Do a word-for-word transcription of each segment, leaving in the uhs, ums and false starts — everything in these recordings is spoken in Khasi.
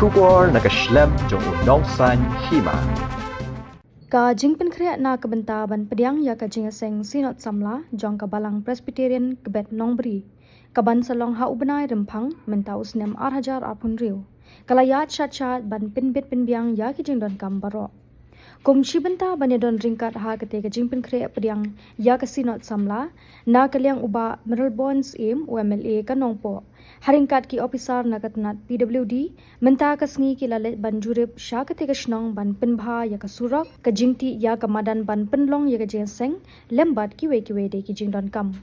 Khubor na ka shlem jong u nongsan hima. Ka jingpynkhreh na ka bynta ban pdiang ïa ka jingïaseng Synod Samla jong ka Balang Presbyterian Kbet Nongbri, ka ban sa long ha u bnai Rymphang mynta u snem ar hajar arphew hynriew, ka la ïaid shat shat ban pynbit pynbiang ïa ki jingdonkam baroh. Kum shi bynta ban ïadon ryngkat ha kata ka jingpynkhreh pdiang ïa ka Synod Samla, na ka liang u Bah Mayralborn Syiem, u M L A ka Nongpoh, ha ryngkat ki ophisar na ka tnat P W D, mynta ka sngi ki la leit ban jurip sha kata ka shnong ban pynbha ïa ka surok, ka jingtih ïa ka madan ban pynlong ïa ka jingïaseng, lem bad kiwei kiwei de ki jingdonkam.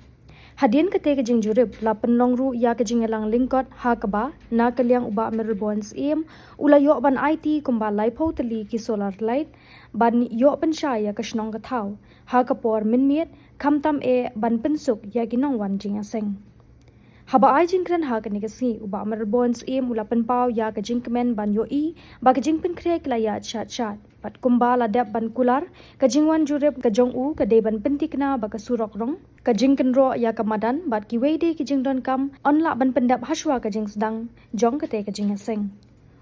Hadien kata ka jingjurip, la pynlong ruh ïa ka jingïalang lyngkot ha kaba, na ka liang u Bah Mayralborn Syiem, u la ïoh ban aiti kumba laiphew tylli ki solar light ban ïoh pynshai ïa ka shnong ka thaw ha ka por mynmiet, khamtam eh ban pynsuk ïa ki nongwan jingïaseng. Haba ai jingkren ha kane ka sngi, u Bah Mayralborn Syiem u la pynpaw ïa ka jingkmen ban ïohi ba ka jingpynkhreh ka la ïaid shat shat. Bad kumba la dep ban kular, ka jingwan jurip ka jong u ka dei ban pynthikna ba ka surok rong, ka jingkynroh ïa ka madan bad kiwei de ki jingdonkam yn lah ban pyndep hashwa ka jingsdang jong kata ka jingïaseng.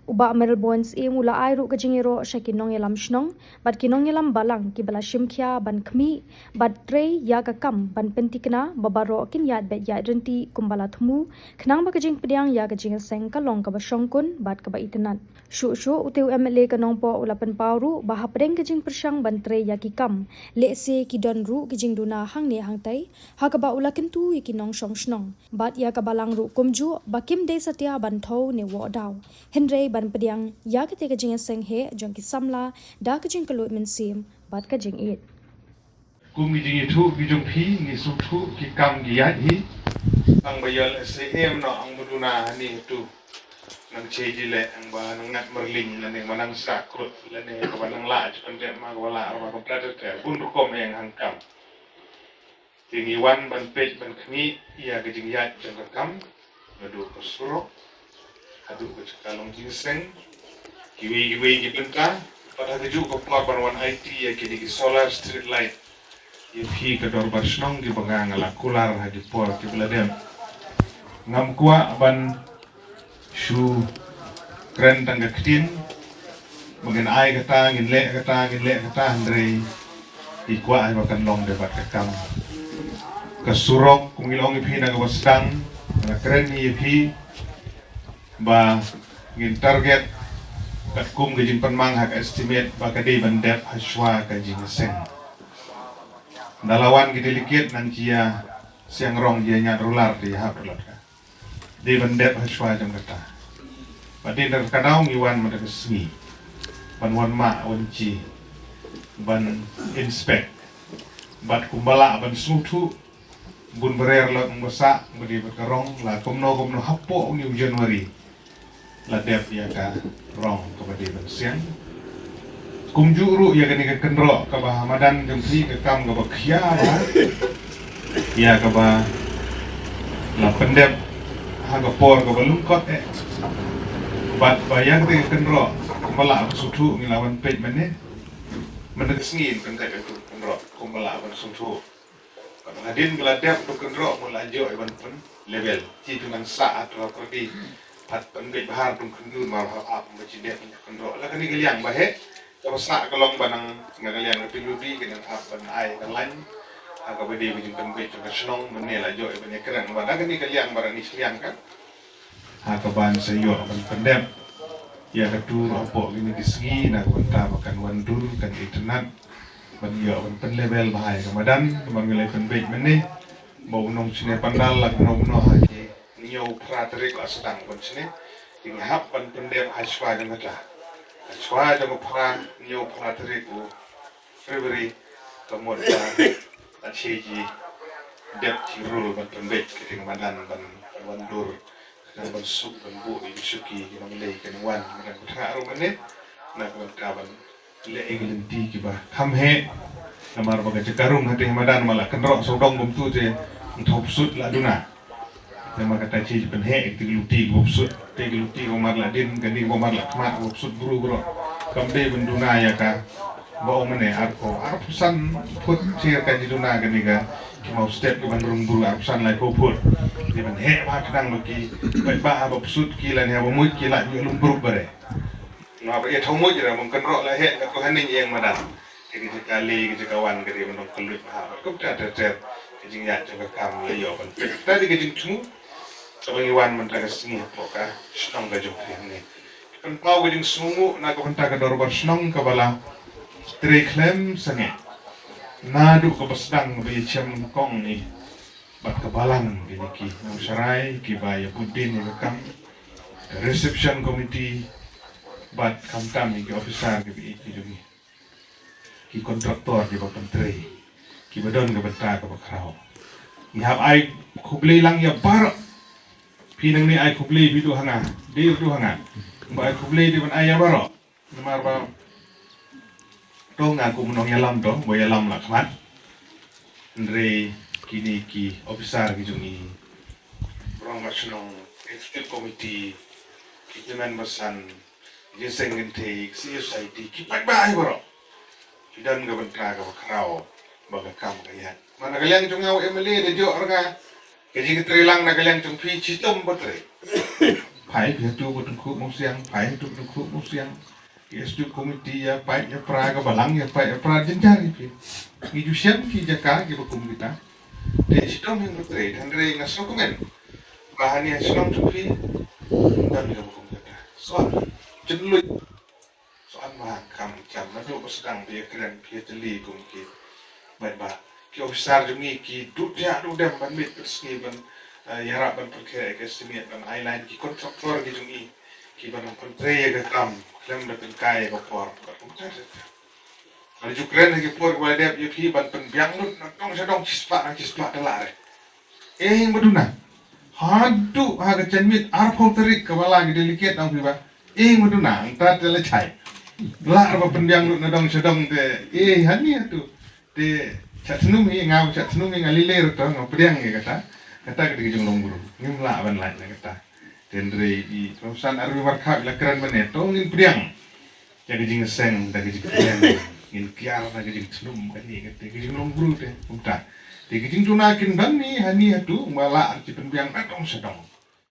U Bah Mayralborn Syiem u la ai ruh ka jingïaroh sha ki nongïalam shnong bad ki nongïalam balang kiba la shim khia ban khmih bad trei ïa ka kam ban pynthikna ba baroh kin ïaid beit ïaid ryntih kumba la thmu, khnang ba ka jingpdiang ïa ka jingïaseng ka long kaba shongkun bad kaba itynnad. Shuh shuh, uta u M L A ka Nongpoh u la pynpaw ruh ba hapdeng ka jingpyrshang ban trei ïa ki kam, lehse ki don ruh ki jingduna hangne hangtai, ha kaba u la kyntu ïa ki nongshong shnong bad ïa ka balang ruh kumjuh ba kim dei satia ban thew ne woh daw, hynrei ban pdiang ïa kata ka jingïaseng heh jong ki samla da ka jingkylluid mynsiem bad ka jingïeit. Kum ki jingïathuh ki jong phi, ngi sngewthuh ki kam ki ïaid hi. Ang ba ïa lehse em noh ang ba duna hani tu. Nang che ji leh, ang ba nang ngat marling, lane ba nang sah krut, lane ba nang lah ji pyndep ma ba lah ba ka plat te. Bun rukom ïa hang kam. Te ngi wan ban peit ban khmih ïa ka jingïaid jong ka kam, naduh ka surok haduh ka jaka long jingïaseng, kiwei kiwei ki bynta, bad ha kajuh ka por ban wan aiti ïa kine ki solar street light ïa phi ka dorbar shnong kiba nga nga la kular ha ki por kiba la dep. Ngam kwah ban shu kren tang ka ktien ba ngin ai kata, ngin leh kata, ngin leh kata, hynrei ngi kwah ai ba kan long dei bad ka kam. Ka surok, kum ngi la ong ïa phi na kaba sdang, nga kren ïa phi ba ngin target katkum ka jingpynmang ha ka estimate ba ka dei ban dep hashwa ka jingïaseng. Da la wan ki delegate nang ki ïa siang rong, ki ïa ñiad rular, ki ïa hap rular ka. Dei ban dep hashwa jong kata. Bad dei na ka daw ngi wan mynta ka sngi ban wan mah wan ji ban inspect. Bad kumba lah ban sngewthuh, bun barer la kumba sah ba dei bad ka rong, la kumno kumno hapoh u January la dep ïa ka rong kaba dei ban siang. Kumjuh ruh ïa kane ka kynroh kaba ha madan jong phi, ka kam kaba khia ba ïa kaba la pyndep ha ka por kaba lyngkot eh. Bad ba ïa kane ka kynroh kumba lah ban sngewthuh ngi la wan peit mynne. Mynta ka sngi kan ka kynroh kumba lah ban sngewthuh. Hadien ba la dep ka kynroh, mut la ïoh ban pynlevel. Ki tu nang sah ha tu ha pyrdi. Pat pynbeit bha tu khyndiat, mar hap ap ba ki dep ka kynroh. La kane ka liang ba heh, kaba sah ka long ba nang, na ka liang ka P W D ka nang hap ban ai ka line ha kaba dei ka jingpynbeit jong ka shnong, mynne la ïoh ban ïakren ba na kane ka liang ba nang ïa shiliang ka. Ha kaba ngi sa ïoh ban pyndep ïa ka tur hapoh kine ki sngi, na ka bynta ba kan wan dur, kan itynnad ban ïoh ban pynlevel bha ïa ka madan. Namar ngi la pynbeit mynne ba u nongshne pandal la kumno kumno ha ki hynñiew phra tarik la sdang ban shne. Te ngi hap ban pyndep hashwa jong kata, hashwa jong ka phra, hynñiew phra tarik u February, ka mut ba la shei ji dep jingrul ban pynbeit kata ka madan ban wan dur, khnang ban suk ban buh ïa ki shuki, ki nonglei, ki nongwan, madan ka thnga ruh mynne, na ka bynta ban leh ïa ki lynti kiba kham heh. Namar ba ka jaka rung hate ha madan ma la kynroh sawdong kumtu te, ngi thop sut la duna. Te ma kata shi pynheh ïa ki luti ki bupsut, te ki luti ko mar la din, kane ko mar la khmat, bupsut bru bro. Kam dei ban duna ïa ka ba ong mynne arphew, arphew san phut sir ka ji duna kane ka, ki maw step ki ban rung bru arphew san laiphew phut. Ban heh ba kdang ba ki, ba ba ba psut ki lane ba mut ki la ïoh lum brup bare. Nga ba ïa thaw mut ra mung kan ro la heh ka ko haning ïeng madan. Ki ki ka le ki ka wan ka di ban dong ka lut ba ha. Ka ta ta ta. Ki jing ya ka kam la ïoh ban. Ta di ki jing chu. Ka ba ngi wan man ta ka sngi ko ka. Shnong ka jong phi ni. Kan pau ka jing sungu na ka ban ta ka dorbar shnong ka bala. Tre khlem sange. Na du ka ba sdang ba ïa chem kong ni. Bad ka balang kine ki nongshakri ki ba ïa put din ïa ka kam, ka reception committee, bad khamtam ïa ki officer ki ba ïa ki jong ngi, ki contractor ki ba pyntrei, ki ba don ka bynta ka ba khraw. Ngi hap ai khublei lang ïa baroh. Phi nangne ai khublei phi tu ha nga, dei tu ha nga. Ba ai khublei dei ban ai ïa baroh. Namar ba to nga kum nongïalam to, ba ïalam la khmat. Hynrei kine ki officer ki jong ngi, rong ba shnong, executive committee, ki chairman basan, ki seng kynthei, ki society, ki paidbah baroh. Ki don ka bynta ka ba khraw ba ka kam ka ïaid. Mana ka liang jong nga u M L A da jok ra nga, ka jingtrei lang na ka liang jong phi chitom ba trei. Phai phi tu ba tengkhu mung siang, phai tu tengkhu mung siang. Ki executive committee ïa pait ïa pra, ka balang ïa pait ïa pra, jynjar ïa phi. Ngi ju shem ki jaka ki ba kum kita. Te chitom hin ba trei, hynrei nga sngewkmen ba hani ha shnong jong phi don ka ba kum kita. So, jynluit. So an ma kam kam na du ba sdang phi kren phi teli kum ki. Bad ba ki officer jong ngi ki du thiah du dem ban mit pynsngi ban, eh, ïarap ban pyrkhat ka estimate ban ai line ki contractor ki jong ngi ki ban pyntrei ïa ka kam khlem da pynkai ïa ka por. Bad kumta te ka ju kren ha ki por ba dep ïa phi ban pynbiang lut na dong sha dong chispah na chispah te la re. Eh, ïing ba duna. Haduh ha ka janmiet arphew tarik ka ba la ki delegate nang phi ba. Ïing ba duna, nangta te la chai. La ba pynbiang lut na dong sha dong te. Eh, hani hatu. Te cha thnum hi nga cha thnum hi nga lile ru to nga pdiang hi kata. Kata ka dei ka jinglong bru. Ngim lah ban lait na kata. Te hynrei i Rongsan arwi markhap la kren mane to ngin pdiang. Ïa ka jingseng da ka jingkren, ngin kiar da ka jingthnum kane kata ka jinglong bru te kumta. Te ka jingduna kin don ni hani hatu ba la ki pynbiang na dong sha dong.